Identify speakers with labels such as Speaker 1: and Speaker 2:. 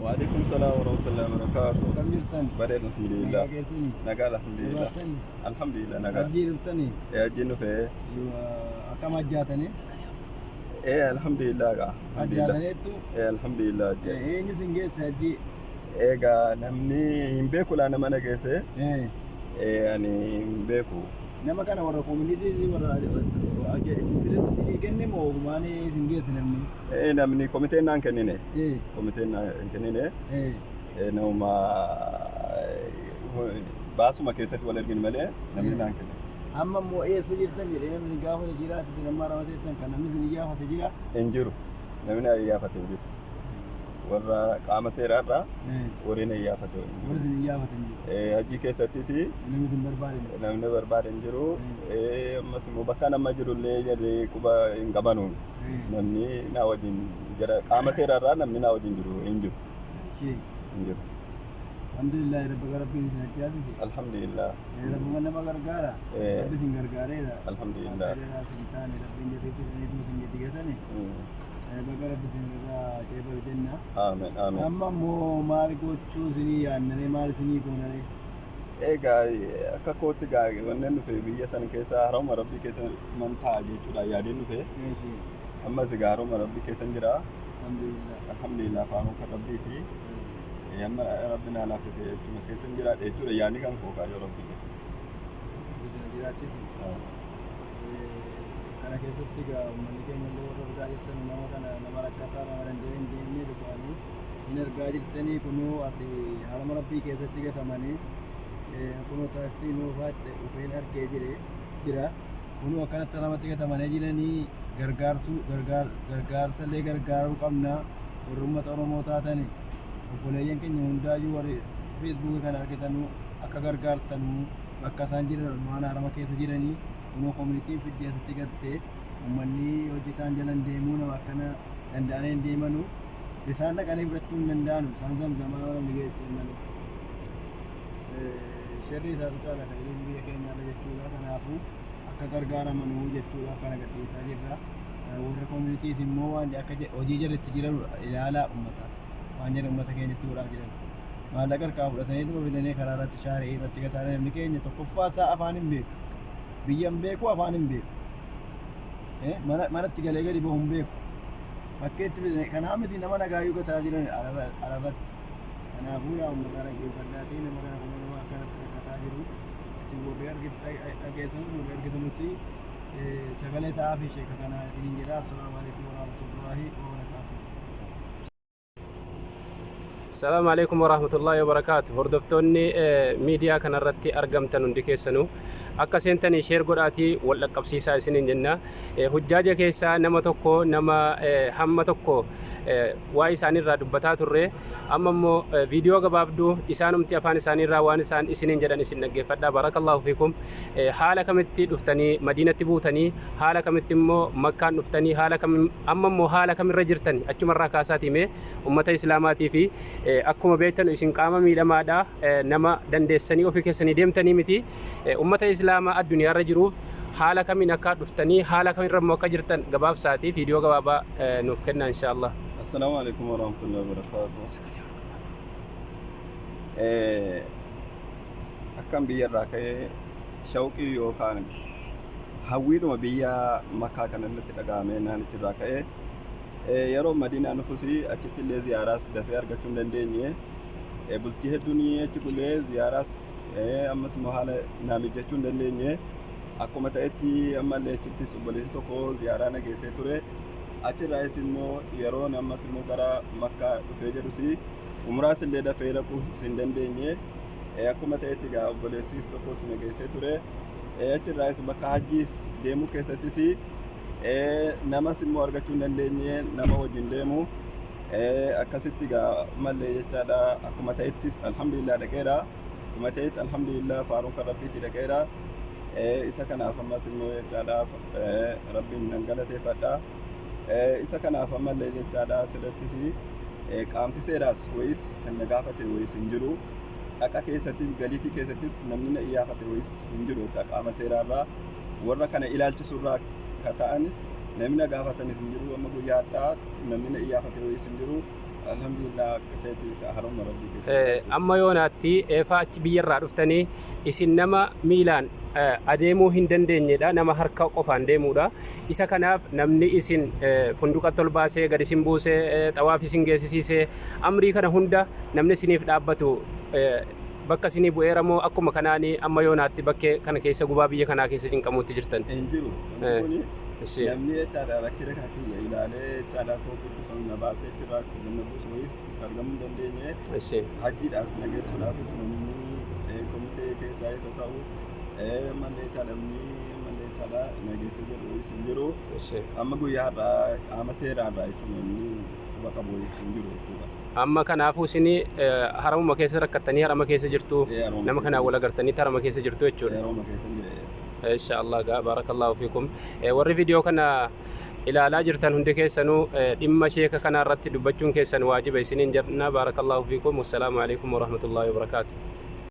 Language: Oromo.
Speaker 1: Waalaikum salaam warahmatullahi wabarakatuh.
Speaker 2: Akkam jirtan?
Speaker 1: Bareeda alhamdulillah.
Speaker 2: Nagaa keessanii?
Speaker 1: Nagaa alhamdulillah.
Speaker 2: Jabaattanii?
Speaker 1: Alhamdulillah nagaa.
Speaker 2: Hajjii dhuftanii?
Speaker 1: Hajjiin dhufee.
Speaker 2: Akkam hajjaatanii?
Speaker 1: Alhamdulillah gaa.
Speaker 2: Hajjaataniittu?
Speaker 1: Alhamdulillah.
Speaker 2: Eenyu sin geesse hajjii?
Speaker 1: Egaa namni hin beeku laa nama na geesse. Ani hin beeku.
Speaker 2: Nama kana warra community warra isin fidetti isinii kenne moo ogumaan isin geesse namni?
Speaker 1: Namni komiteen naan kennine. Komiteen naan kennine. Namuma baasuma keessatti wal arginu malee namni naan kennine.
Speaker 2: Amma immoo eessa jirtan jedhee namni isin gaafate jira isin amma harama teessan kan namni isin iyyaafate jira.
Speaker 1: Hin jiru. Namni na iyyaafate hin jiru. Warra qaama seeraarraa warri na iyyaafate hin
Speaker 2: Warri
Speaker 1: jiru.
Speaker 2: isin iyyaafate hin jiru.
Speaker 1: Hajii keessattis
Speaker 2: Namni isin barbaade hin jiru.
Speaker 1: Namni barbaade hin jiru. Ammas immoo bakka nama jirullee jedhee quba hin qabanu. Namni na wajjin jara qaama seeraarraa namni na wajjin jiru hin jiru.
Speaker 2: Ishee.
Speaker 1: Hin jiru.
Speaker 2: Alhamdulillah rabbi rabbiin isin ajjaasise.
Speaker 1: Alhamdulillah.
Speaker 2: Rabbuma nama gargaara. Rabbi isin gargaareera.
Speaker 1: Alhamdulillah.
Speaker 2: Akka jalaa isin taane rabbiin jarri fidaniitu isin gadi gatani. Baga rabbi isin irraa qeebalu jenna.
Speaker 1: Aamen aamen.
Speaker 2: Amma immoo maal gochuu isinii yaadnaree maal isinii goonaree?
Speaker 1: Egaa akka kootti gaa wanneen dhufe biyya san keessa haroma rabbii keessa man ta'a jechuudha yaadeen dhufe.
Speaker 2: Eeshi.
Speaker 1: Ammas egaa haroma rabbii keessan jira.
Speaker 2: Alhamdulillah.
Speaker 1: Alhamdulillah faaruun kan rabbiiti. Amma rabbi naa laaffise jechuudha keessan jira jechuudha yaadni kan koo kaayyoo rabbii jedhe.
Speaker 2: Rabbi isin haa jiraachisu. Kana keessatti egaa uummanni keenya illee warra argaa jirtan nama kana nama rakkataa nama danda'ee hin deemne dhufaanii hin argaa jirtanii kunoo asii harama rabbii keessatti gatamanii kunoo taaksii nuufaa itti dhufeen argee jedhe jira kunoo akkanatti haramatti gatamanii jiranii gargaartuu gargaarsa illee gargaaruu qabna warri uummata Oromoo taatani obboleeyyan keenya hundaayyuu warri feesbuukii kana argitanuu akka gargaartanuu bakka isaan jiran waan harama keessa jiranii kunoo koominitiin fiddee asitti gatte uummanni hojjetaan jalan deemuu nama akkana danda'anii hin deemanu bisaan dhaqanii fudhachuu hin danda'anu bisaan zamzamaa yoo namni geesse malee. Sirrii isaatu caala kan jiru biyya keenya irra jechuudha kanaafuu akka gargaaramanuu jechuudha kana gadhiisaa jirra. Warra koominiitiis immoo waan akka hojii jara itti jiran ilaalaa uummata waan jara uummata keenyatti godhaa jiran. Maallaqa harkaa fudhatanii dhuma fidanii karaa irratti shaarii irratti gataa namni keenya tokkoffaa isaa afaan hin beeku. Biyya hin beeku afaan hin beeku. Manatti galee gadi bahu hin beeku. Bakkeetti fidanii kanaa miti nama nagaayyuu gataa jiran alarratti. Kanaafuu yaa uummata dhaggeeffadhaatii nama kana kun nama akkanatti rakkataa jiru. Isin warri dhageessanis warri argitanus sagalee ta'aa fi sheeka kanaa isiniin jedha. Assalaamu alaikum warahmatullaahi wabarakaatuh.
Speaker 3: Salaamu alaikum warahmatullahi wabarakaatu. Hordoftoonni miidiyaa kanarratti argamtan hundi keessanuu akka seentanii share godhaatii wal dhaqqabsiisaa isiniin jenna. Hujjaaja keessaa nama tokko nama hamma tokko waa isaaniirraa dubbataa turre. Amma immoo viidiyoo gabaabduu isaanumti afaan isaaniirraa waan isaan isiniin jedhan isin dhaggeeffadha. Barakallahu fiikum. Haala kamitti dhuftanii Madiinatti buutanii haala kamitti immoo Makkaan dhuftanii haala kam amma immoo haala kamirra jirtani achumarraa kaasaatii mee ummata islaamaatii fi akkuma beektan isin qaama miidhamaadha nama dandeessanii ofii keessanii deemtanii miti ummata islaamaa addunyaarra jiruuf haala kamiin akka dhuftanii haala kamirra immoo akka jirtan gabaabsaatii viidiyoo gabaabaa nuuf kennaa inshaallah.
Speaker 1: Assalaamu alaikum warahmatullahi wabarakatuh. Akkan biyya irraa ka'ee shawqii yookaan hawwiidhuma biyya makkaa kana natti dhaga'amee naanichi irraa ka'ee yeroo Madiinaa nufus achitti illee ziyaaraas dafee argachuu hin dandeenye. Bultii hedduun achi bulee ziyaaraas ammas immoo haala naa mijachuu hin dandeenye. Akkuma ta'etti ammallee achittis obboleessi tokko ziyaaraa na geessee ture. Achirraayis immoo yeroon ammas immoo gara Makkaa dhufee jedhus umraas illee dafee dhaquu hin dandeenye. Akkuma ta'etti egaa obboleessis tokkos na geessee ture. Achirraayis bakka hajjiis deemuu keessattis namas immoo argachuu hin dandeenye nama wajjin deemu. Akkasitti egaa mallee jechaadha akkuma ta'ettis alhamdulillah dhaqeera. Akkuma ta'etti alhamdulillah faaruun kan rabbiitti dhaqeera. Isa kanaaf ammas immoo jechaadha rabbiin nan galateeffadha. Isa kanaaf ammallee jechaadha asirrattis qaamti seeraas wayis kan na gaafate wayis hin jiru. Dhaqa keessattis galiitii keessattis namni na iyyaafate wayis hin jiru jecha qaama seeraarraa warra kana ilaalchisurraa ka ta'an namni na gaafatanis hin jiru amma guyyaa har'aa namni na iyyaafate wayis hin jiru. Alhamdulillah, akka ta'etti harama Rabbii keessa.
Speaker 3: Amma yoonaatti eefaa achi biyyarraa dhuftanii isin nama miilaan adeemuu hin dandeenyedha, nama harka qofaan deemuudha. Isa kanaaf namni isin funduqatti ol baasee gad isin buusee, xawaaf isin geessisiisee, amrii kana hunda namni isiniif dhaabbatu bakka isinii bu'eera moo akkuma kanaanii amma yoonaatti bakkee kana keessa gubaa biyya kanaa keessa cinqamuutti jirtan?
Speaker 1: Hin jiru. Kuni namni jechaadha rakkina kana kiyya ilaalee jechaadha fooqitti sun na baasee achirraas ganna buusu wayiis argamuu hin dandeenye. Hajjiidhaas na geessuudhaafis namni komitee keessaa isa ta'u mallee jechaadha, namni mallee jechaadha na geessee jedhu wayiis hin jiru. Amma guyyaa har'aa qaama seeraarraa jechuun namni quba qabu wayiis hin jiru jechuudha.
Speaker 3: Amma kanaafuu isin haramuma keessa rakkattanii harama keessa jirtu, nama kanaan wal agartanii harama keessa jirtu jechuudha.
Speaker 1: Yeroo keessa hin jire.
Speaker 3: Insha Allah gaa, barakallahu fiikum. Warri viidiyoo kana ilaalaa jirtan hundi keessanuu dhimma sheeka kanaa irratti dubbachuun keessan waajiba isiniin jenna. Barakallahu fiikum. Wassalaamu alaikum warahmatullahi wabarakaatu.